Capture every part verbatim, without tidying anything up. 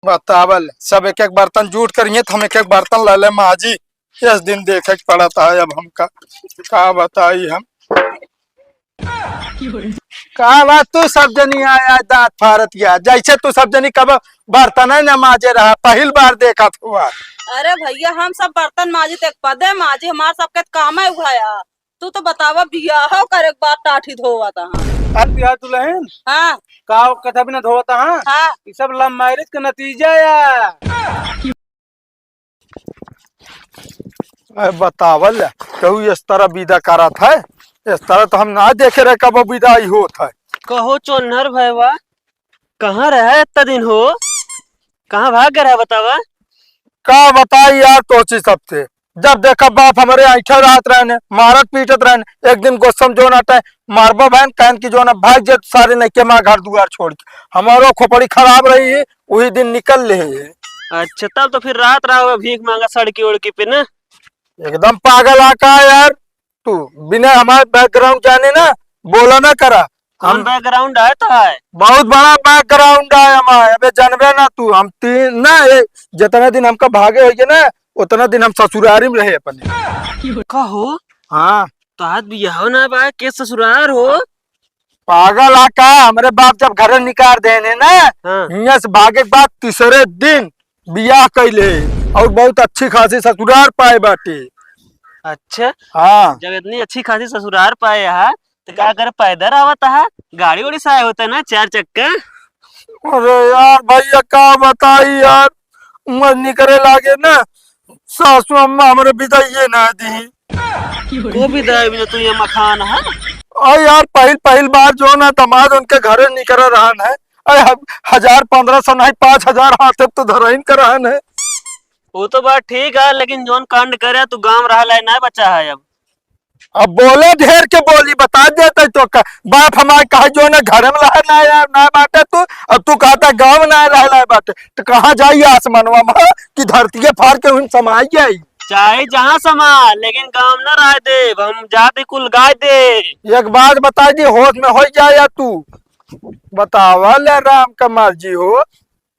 बतावल, सब एक एक बर्तन जूठ करिए तो हम एक एक बर्तन ले ले माजी। इस दिन देखे के पड़त है अब हमका, का बताई हम। का बा तू सब जनी आया दांत फारत गया, जैसे तू सब जनी कब बर्तन न माजे रहा, पहिल बार देखत हुआ। अरे भैया, हम सब बर्तन माजी तो एक पदे माजी, हमार सबके काम है उघाया। तू तो बतावा, बियाह करे के बाद टाठी धोवत हाँ। अरे बियाह दुल्हन, हाँ। का कथा बिना धोवत हाँ? हाँ। ये सब लव मैरिज का नतीजा या। अरे बतावल, केहू इस तरह विदा करत है? इस तरह तो हम ना देखे रहे कब विदाई होत है। कहो चोन्हर भैया, कहाँ रहे इतना दिन हो? कहाँ भाग गए रहे बतावा? का बताई यार तोची सबसे, जब देखा बाप हमरे ऐठे रहत रहने, मारत पीटत रहने। एक दिन गुस्सा में जोन आटे मारबो बहन, कहन की जोन भाग जे सारे नइके माँ घर दुआर छोड़ के। हमारो खोपड़ी खराब रही है, वही दिन निकल ले है। अच्छा, तब तो फिर रात रहा होगा भीख मांगा सड़की उड़की पे ना? एकदम पागल आ का यार तू, बिना हमारे बैकग्राउंड जाने ना बोला ना करा। कौन हम बैकग्राउंड है तो है? बहुत बड़ा बैकग्राउंड है हमारे, अबे जानबे ना तू। हम तीन ना, ये जितना दिन हमका भागे होइए ना, उतना दिन हम ससुरारी में रहे अपने। कहो? हाँ। तो आज बियाह ना बा के ससुरार हो? पागल आ का? हमरे बाप जब घर निकाल देने ना, हाँ। हियां से भागे के बाद तीसरे दिन बियाह कैले और बहुत अच्छी खासी ससुरार पाए बाटे। अच्छा। हाँ। जब इतनी अच्छी खासी ससुरार पाए हा, तो का करे पैदल आवत हा? गाड़ी उड़ी से आए होते ना, चार चक्का। अरे यार भैया, का बताई यार, उमर निकरे लागे ना, सासू अम्मा हमरे बिदाइये ना दी। को बिदाई में तू ये मखान है? अरे यार, पहिल पहिल बार जो ना दामाद उनके घरे निकरे रहन है, अरे ह-, हजार पन्द्रह सौ नहीं, पाँच हजार हाथ तो धरइन के रहन है। वो तो बात ठीक है, लेकिन जोन कांड करे तू गाँव रह लाए ना बचा है अब। अब बोले ढेर के बोली बता देते तो का, बाप हमारे कहे जो ना घर में रह ना यार ना बाटे तू, अब तू कहता गाँव ना रह लाए बाटे, तो कहाँ जाई आसमानवा में कि धरती के फाड़ के उन समाई जाई? चाहे जहाँ समा, लेकिन गाँव न रह देब, हम जाति कुल गाय दे। एक बात बता दी, होश में हो जाए या तू, बतावा ले राम का मर्जी हो,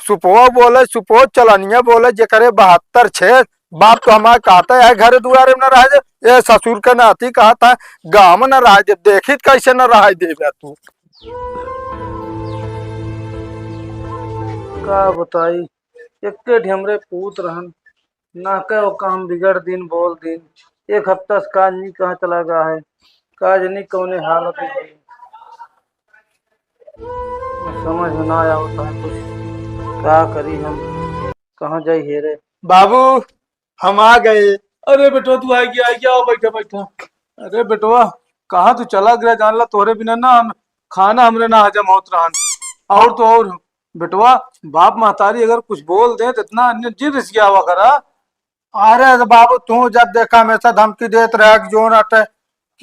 सुपवा बोले, सुपवा चलनिया बोले, जेकरे बहत्तर छे, बाप तो हमार कहता है, घर दुआरे में न रह दे, ये ससुर के नाती कहता है, गाँव में न रह दे, देखित कैसे न रह दे बे तू। का बताई, एक्के ठे हमरे पूत रहन, ना के वो काम बिगड़ दिन, बोल दिन, एक हफ्ता से काज नहीं कहाँ चला गया है, काज नहीं कौने हालत में। समझ में ना आवत है कुछ, का करी हम, कहाँ जाई हेरे। बाबू, हम आ गए। अरे बेटवा, तू आ गया, आ गया, आओ, बैठा, बैठा। अरे बेटवा, कहाँ तू चला गया? जान ला, तोहरे बिना ना हम, खाना हमरे ना हजम होत रहन। और तो और बेटवा, बाप महतारी अगर कुछ बोल दे, तो इतना अन्य जिद रिसियावा करा। अरे तो बाबू, तू जब देखा हमेशा धमकी देत रहे कि जोन अटे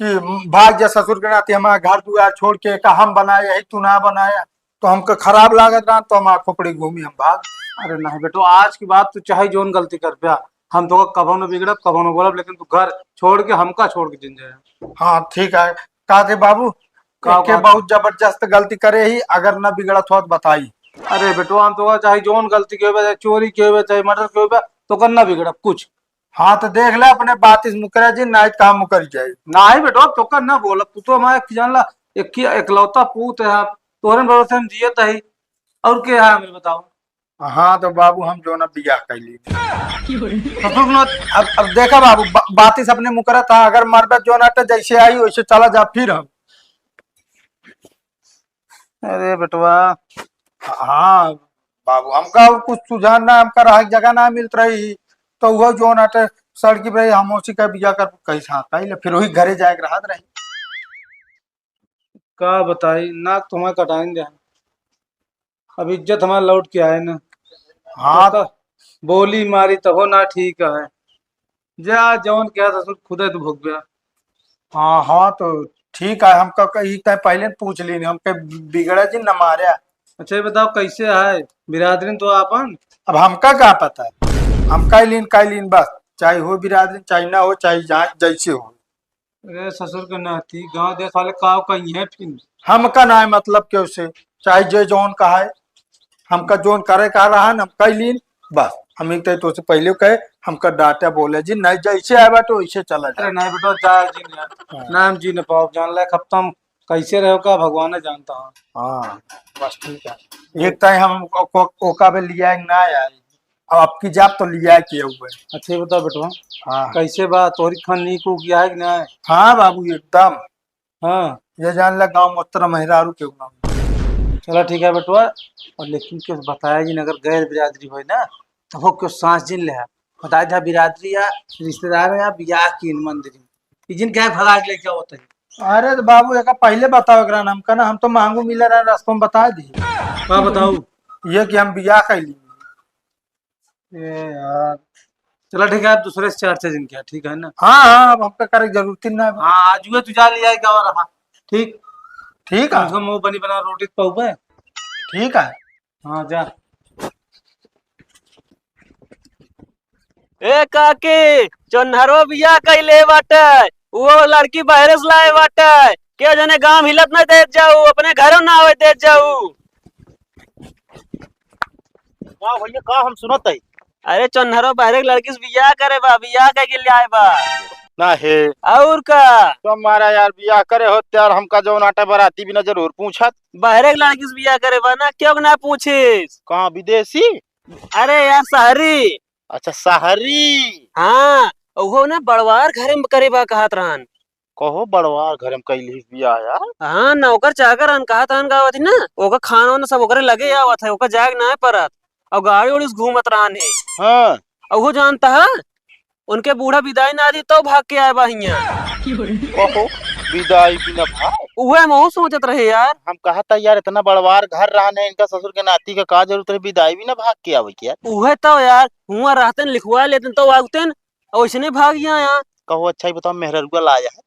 कि भाग जा ससुर के नाती, हमारा घर दुआर छोड़ के, का हम बनाए, यही तू ना बनाया, तो हमके खराब लागत रहा, तो हमारा खोपड़ी घूमी, हम भाग। अरे नहीं बेटो, आज की बात तू चाहे जोन गलती कर प्या, हम तो कभो न बिगड़ब, कभो न बोलब, लेकिन तू घर छोड़ के, हमका छोड़ के जिन जाए। हाँ ठीक है, का दे बाबू, का एक के बात? बहुत जबरदस्त गलती करे ही, अगर न बिगड़त हो तो बताई। अरे बेटो, हम तो चाहे जोन गलती के होबे, चाहे चोरी के होबे, चाहे मर्डर के होबे, तो कर ना बिगड़ब कुछ। हाँ, तो देख ले, अपने बात इस मुकरा जी, नाई काम मुकर जाए। नाई बेटो, तो कर ना बोलब, तू तो हमारे एक जान ला, एक ही इकलौता पूत है, तोहरे भरोसे हम जियत ही, और के है हमें बताओ? हाँ, तो बाबू, हम जो ना बियाह कर ली। तो सुन ना, अब, अब देखा बाबू, बा-, बात इस अपने मुकरा था, अगर मरबे जो ना तो जैसे आई वैसे चला जा फिर हम। अरे बेटवा। हाँ बाबू, हमका और कुछ सुझाव ना, हमका रहे के जगह ना मिलत रही, तो वो जो ना तो सड़की पे हम उसी का बियाह कर कैसे हाँ, कहीं ले फिर वही घरे जाए के रहत रही। का बताई, नाक तो हमारे कटाइन दे। अब इज्जत हमारे लौट के आए ना। हाँ। तो का बोली मारी तब ना ठीक है। जा जौन क्या ससुर खुदे तो भोगबे। हाँ, हाँ, तो ठीक है, हमका क-, ई तय पहले न पूछ लीन, हमके बिगड़ा जी न मारे। अच्छा, ये बताओ कैसे है बिरादरी तो आपन? अब हमका का पता है, हम कह लीन, कह लीन बस, चाहे हो बिरादरी, चाहे ना हो, चाहे जहाँ जैसे हो। अरे ससुर के नाती, गांव देश वाले का कही है फिर? हमका ना है मतलब के उसे, चाहे जे जौन कहा है। हमका जोन करे का रहन, हम कइ लीन, बस। हम एक तो तोसे पहिले कहे, हमका डांटे बोले जी, नहीं, जैसे आए बाटे वैसे चला अरे जाए। नहीं बेटा, जा जी नहीं यार। हाँ। ना हम जी न पाओ, जान ले, अब तो हम कैसे रहो का भगवान जानता है। हाँ, बस ठीक है। एक टाइम हम ओ-, ओ-, ओका पे लिया ना आए, अब आपकी जाप तो लिया किया हुआ है। अच्छा, ये बताओ बेटवा, हाँ। कैसे बा तोहरी खान नीक हो गया है कि नहीं? हाँ बाबू, एकदम। हाँ। ये जान ला गाँव में उत्तर मेहरारू के नाम। चला ठीक है बेटवा, और लेकिन क्यों बताया जी, अगर गैर बिरादरी होए ना, तो वो क्यों सांस जिन ले, बता दे बिरादरी या रिश्तेदार या बियाह की मंदिर, ये जिन क्या भगा के लेके आवत है। अरे तो बाबू, एक पहले बताओ एकरा नाम का ना, हम तो मांगू मिले रहे, रास्ता में बता दी। का बताऊ? ये कि हम बियाह कैली। ए यार, चला ठीक है, आप दूसरे से चार छह दिन किया, ठीक है ना? हाँ, हाँ, अब हमका करे के जरूरत ही ना है। हाँ, आज हुए तू जा लिया है, क्या हो रहा? ठीक। ठीक है। कम से कम मुंह बनी बना रोटी तो पाऊ पे। ठीक है। हाँ, जा। ए काकी, चोन्हरो बियाह कइले बाटे, वो लड़की बहरे से लाए बाटे, के जने गांव हिलत नहीं देत जाऊ, अपने घरों ना आवे देत जाऊ। का भैया, का हम सुनत है? अरे चोन्हरो बहरे के लड़की से बियाह करे बा, बियाह कइ के ले आए बा। ना हे। और का? तो हमारा यार बियाह करे होत यार, हमका जौन आटे बराती बिना जरूर पूछत। बहरे के लड़की से बियाह करे बा ना, क्यों ना पूछिस? कहाँ, विदेशी? अरे यार, शहरी। अच्छा, शहरी। हाँ, उहो ना बड़वार घरे में करे बा कहत रहन। कहो, बड़वार घरे में कैली बियाह यार? हाँ, नौकर चाकर अन कहत रहन गावत ही ना, ओकर खाना वाना सब ओकरे लगे आवत है, ओकर जाए के ना परत। और गाड़ी उड़ी से घूमत रहन है। हाँ। और वो जानता है, उनके बूढ़ा विदाई ना दी तो भाग के आए बा हियां। कहो, विदाई बिना भाग? उहे हम सोचत रहे यार। हम कहत है यार, इतना बड़वार घर रहन है, इनका ससुर के नाती का का जरूरत रहे विदाई बिना भाग के आवे के यार? उहे तो यार, हुआ रहते न लिखवा लेते न तो आगते न, और इसने भाग गया यहाँ। कहो, अच्छा ही बताओ, मेहररुआ लाया है?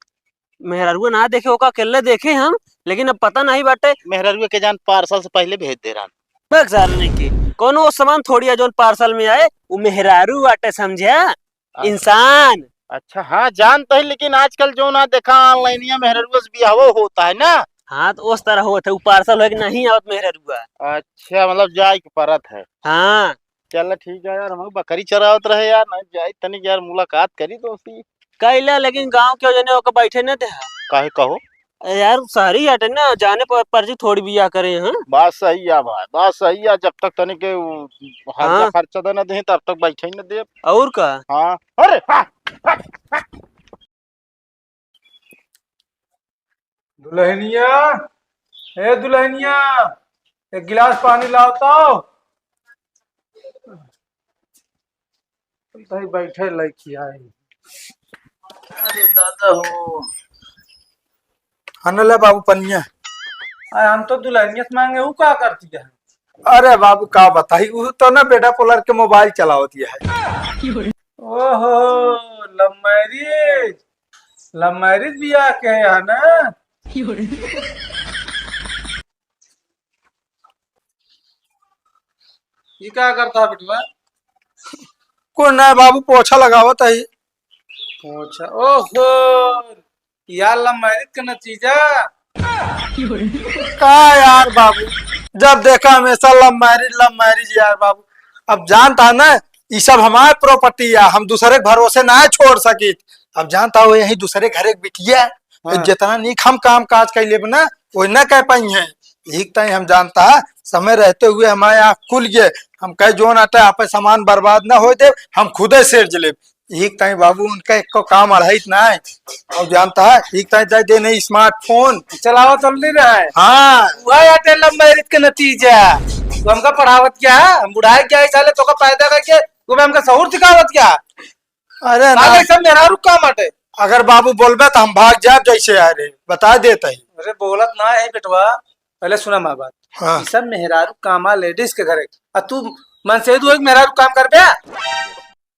मेहररुआ ना देखे, ओका अकेले देखे हम, लेकिन अब पता नहीं बाटे। मेहररुआ के जान पार्सल से पहले भेज दे रहन। बक सार नहीं के, कोनो सामान थोड़ी है जौन पार्सल में आए, वो मेहरारू बाटे, समझा? अच्छा। इंसान। अच्छा, हाँ, जानत ही, लेकिन आजकल जो ना देखा, ऑनलाइनिया मेहररुआ से बियाहो होता है ना। हाँ, तो उस तरह होत है, उ पार्सल होए के नहीं आवत मेहररुआ। अच्छा, मतलब जाए के परत है। हाँ। चल ठीक है यार, हम बकरी चरावत रहे यार, नहीं जाए तनिक यार मुलाकात करी दोस्ती। कैला, लेकिन गांव के जने ओके बैठे न दे। काहे कहो? यार, शहरी हटे ना, जाने पर पर्ची थोड़ी बिया करे हैं। बात सही है भाई, बात सही है। जब तक तनी के उ हर्जा हाँ। खर्चा दे ना दे, तब तक बैठे ही ना दे। और का? हाँ। अरे, हाँ, हाँ, हाँ। दुल्हनिया, ए दुल्हनिया, एक गिलास पानी लाओ तो। भाई बैठे लइकी आई। अरे दादा हो। हनले बाबू पनिया। अरे हम तो दुल्हनिया से मांगे, ऊ का करती है? अरे बाबू का बताई, ऊ तो ना बेटा पोलर के मोबाइल चलावती है। ओहो, लव मैरिज, लव मैरिज बियाह के है ना? ये का करता है बेटवा? कोई ना बाबू, पोछा लगावत है। पोछा, ओहो, यार लव मैरिज का नतीजा। का यार बाबू, जब देखा हमेशा लव मैरिज, लव मैरिज यार बाबू। अब जानता है ना, ई सब हमार प्रॉपर्टी है, हम दूसरे के भरोसे ना छोड़ सकित। अब जानता हो, यही दूसरे घरे के बिटिया, हाँ। जितना नीक हम काम काज कर लेब ना, वो ना कह पाई है। यही ताई हम जानता है, समय रहते हुए हमारे आँख खुल गए, हम कहे जोन आटे आपे सामान बर्बाद ना होए देब, हम खुदे सेर लेब। यही ताई बाबू उनका एक को काम अढ़ाई ना है। और जानता है, यही ताई दे देने स्मार्टफोन। चलावा तो नहीं रहा है। हाँ। वह आटे लव मैरिज के नतीजा। तू हमका पढ़ावत क्या है? हम बुढ़ाए क्या है साले, तोका पैदा करके तू हमका सहूर सिखावत क्या? अरे ना। साले सब मेहरारू काम आटे। अगर बाबू बोलबे तो हम भाग जाब जैसे आ रहे, बता देता ही। अरे बोलत ना है बेटवा, पहले सुना माँ बात। हाँ। ई सब मेहरारू कामा लेडीज के घरे। आ तू मन से दू एक मेहरारू काम करबे?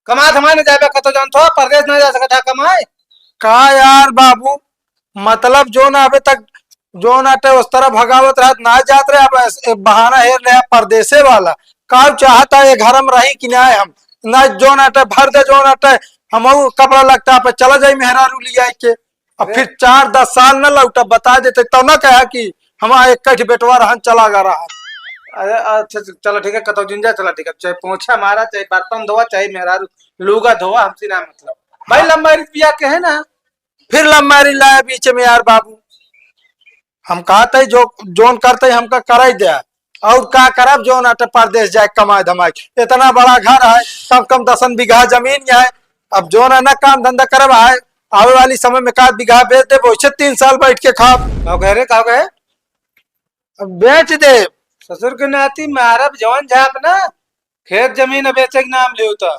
कमा धमा न जाबे कतो जानत हो, परदेस ना जा सकत है कमाए। का यार बाबू, मतलब जोन अबे तक जोन अटे उस तरह भगावत रहत ना जात रहे, अब ऐस-, ए बहाना हेर रहे परदेसे वाला। का चाहता है ये घर में रही कि ना हम? ना जोन अटे भर दे, जोन अटे हम कपड़ा लगता पे चला जाई मेहरारू लिया के। अब अरे। फिर चार दस साल न लौटा, बता देते, तब न कहा कि हमारा एक कठ बेटवा रहन, चला गा रहन। अरे, अच्छा, चलो ठीक है, कतौ जिन जा, चलो ठीक है, चाहे पोछा मारा, चाहे बर्तन धोवा, चाहे मेहरारू लूगा धोवा, हमसे ना मतलब। भाई, हाँ। Love marriage बियाह के है ना? फिर love marriage लाया बीच में यार बाबू। हम कहत है जो, जौन करत है हमका कराई दे। और का करब, जौन अटे परदेस जाए कमाए धमाए। इतना बड़ा घर है, कम कम दसन बीघा जमीन है। अब जौन है ना काम धंधा करब है, आवे वाली समय में का बीघा बेच देब, वैसे तीन साल बैठ के खाब। का कहे रे, का कहे? अब बेच देब। ससुर के नाती मारब जौन झाप ना, खेत जमीन बेचे के नाम लियो तो।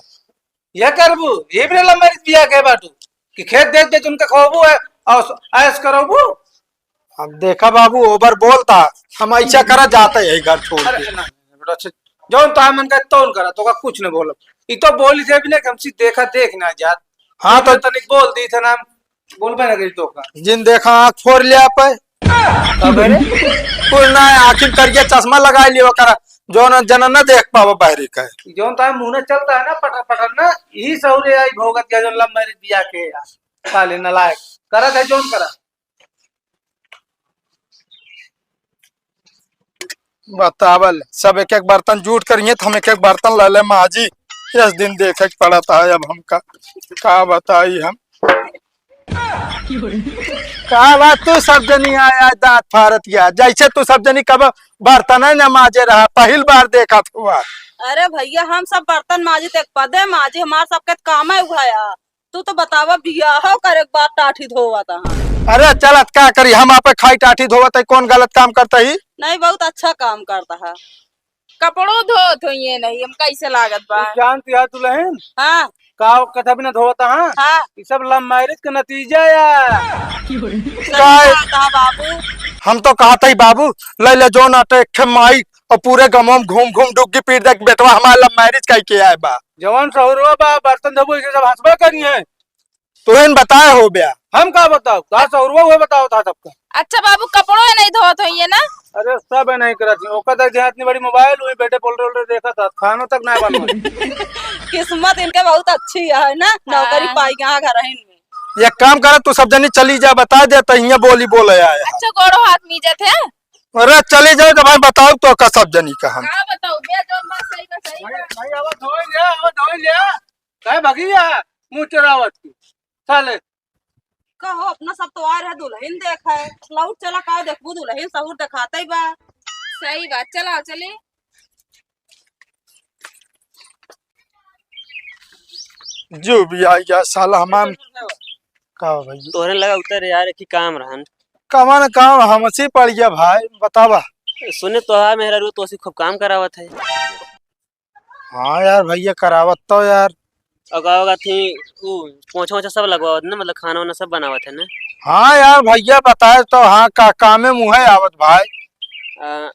यह करबू, ये भी love marriage बियाह के बाटू कि खेत देख देख उनका खवाबू है और ऐश करबू। अब देखा बाबू, over बोलता, हम ऐसा करा जाते हैं घर छोड़ अरे के। ना, ना, बेटा, अच्छा, जौन तो मन का तौन करा, तो का कुछ न बोलब। ई तो बोली थे भी ना कि हमसे देखा देख ना जात। हाँ, तो तनिक बोल दी थे ना, बोलबे ना करी तो का। जिन देखा आँख फोड़ लिया पे। का करे? कुछ ना, आँखी में करिया चश्मा लगाए लियो करा, जौन जना ना देख पावो बाहरी का। जौन तो मुंह ना चलता है ना, पटर पटर ना, यही सहुरे आई भोगत गया, जौन love marriage बियाह के यार, साले नालायक। करत है जौन करा। बतावल, सब एक एक बर्तन जूट करिए, तो हम एक एक बर्तन ले ले माजी। इस दिन देखे के पड़त है अब हमका, का बताई हम। का बात, तू सब जनी आया दांत फारत गया, जैसे तू सब जनी कब बर्तन है न माजे रहा, पहिल बार देखत हुआ। अरे भैया, हम सब बर्तन माजी, ते पदे माजी, हमार सबके काम है उघाया। तू तो बतावा, बियाह करे के बाद टाठी धोवत है। अरे चलत का करी, हम आपे खाई टाठी धोवत है, कौन गलत काम करता ही? नहीं, बहुत अच्छा काम करता है। कपड़ो धोत होइए नहीं, हम कैसे लागत बा? तू जानती है दुल्हन? हाँ। का कथा भी ना धोवत है? हाँ। ये सब love marriage का नतीजा है। सही का है? बात है बाबू। हम तो कहत ही बाबू, ले ले जौन अटे एक ठे माई और पूरे गमों में घूम घूम डुग्गी पीट दे, बेटवा हमार love marriage कई के आए बा। जवान सहुरवा बा, बर्तन धोबो, इसे सब हंसबा करी है। तोहन बताए हो बया। हम का बताओ, का सहुरवा हुए बताओ था सबका। अच्छा बाबू, कपड़ो ये नहीं धोत होइए ना? अरे सब ये नहीं करत है, ओकर तक देहात नहीं बड़ी मोबाइल, वही बैठे बोल रहे, बोल रहे देखा था, खानो तक ना बनवा। किस्मत इनके बहुत अच्छी है ना, नौकरी हाँ। पाई यहाँ घर है इनमें। एक काम करा, तू सब जनी चली जा, बता दे तो हियाँ बोली बोले आए। अच्छा, गोड़ो हाथ मीजत है। अरे चली जाए तो भाई बताओ तो का सब जनी का हम। का बताओ, बे जौन बात सही बा, सही बा। भाई, आवा धोई ले, आवा धोई ले। काहे भगिया? मुँह चोरावत की। साले। कहो, अपना सब तो आ रहा दुल्हन देख है। लौट चला का देखबू दुल्हन सहूर देखाते ही बा। सही बात, चला चली। जो भी आ गया साला हमार। का हो भैया? तोहरे लगा उतर यार, एक ही काम रहन। कवन काम हमसे पड़ गया भाई, बतावा। सुने तोहार मेहरारू तोसे खूब काम करावत है। हाँ यार भैया, करावत तो यार। और का होगा थी, ऊ पोछा वोछा सब लगवावत ना, मतलब खाना वाना सब बनावत है ना? हाँ यार भैया, बताए तो हाँ, का कामे मुँहे आवत भाई। आ,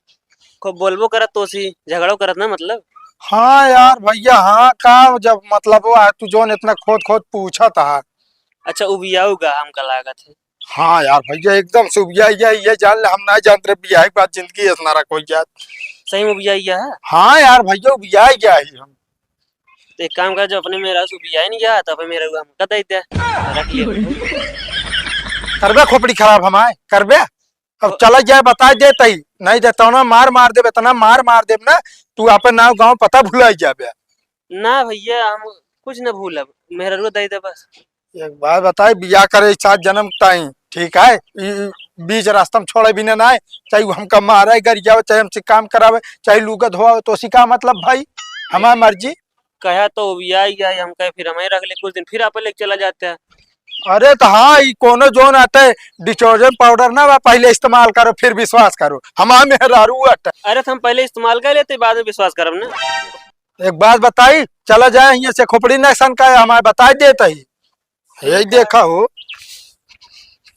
खूब बोलबो करत तोसी, झगड़ो करत ना मतलब? हाँ यार भैया, हाँ का जब मतलब वो है, तू जौन इतना खोद खोद पूछत है। अच्छा, उबियाऊ गा हमका लागत है। हाँ यार भैया, एकदम से उबियाई गया, ये जान ले, हम ना जानत रहे बियाह के बाद जिंदगी ऐसा ना रखो यार। सही में उबियाई गया है? हाँ यार भैया, उबियाई गया ही हम। तो एक काम कर, जो अपने मेहरारू से उबियाई नहीं गया, तो अपने मेहरारू हमका दे दे, रख लियो। करबे खोपड़ी खराब हमारे, करबे? अब चला जाए, बता देत ही, नहीं देता ना, मार मार देब, इतना मार मार देब ना, तू आपन नाव गाँव पता भुलाई जाबे। ना भैया, हम कुछ न भूलब, मेहरारू दे दे बस। एक बात बताई, बियाह करे सात जन्म ताई, ठीक है? ई, ई बीच रास्ता में छोड़े भी ना, ना, चाहे वो हमका मारे, गरियावे, चाहे हमसे काम करावे, चाहे लुगा धोआवे, तो उसी का मतलब भाई, हमार मर्जी। कहा तो उबियाई गया, हम कहे फिर हमें रख ले कुछ दिन, फिर आप लेके चला जाते हैं। अरे तो हाँ, ई कोनो जोन आते, detergent powder ना बा, पहले इस्तेमाल करो, फिर विश्वास करो, हमार मेहरारू अटे। अरे तो हम पहले इस्तेमाल कर लेते, बाद में विश्वास करब ना। एक बात बताई, चला जाए यहाँ से, खोपड़ी ना सन का है, हमारे बताई देत ही। यही देखा हो।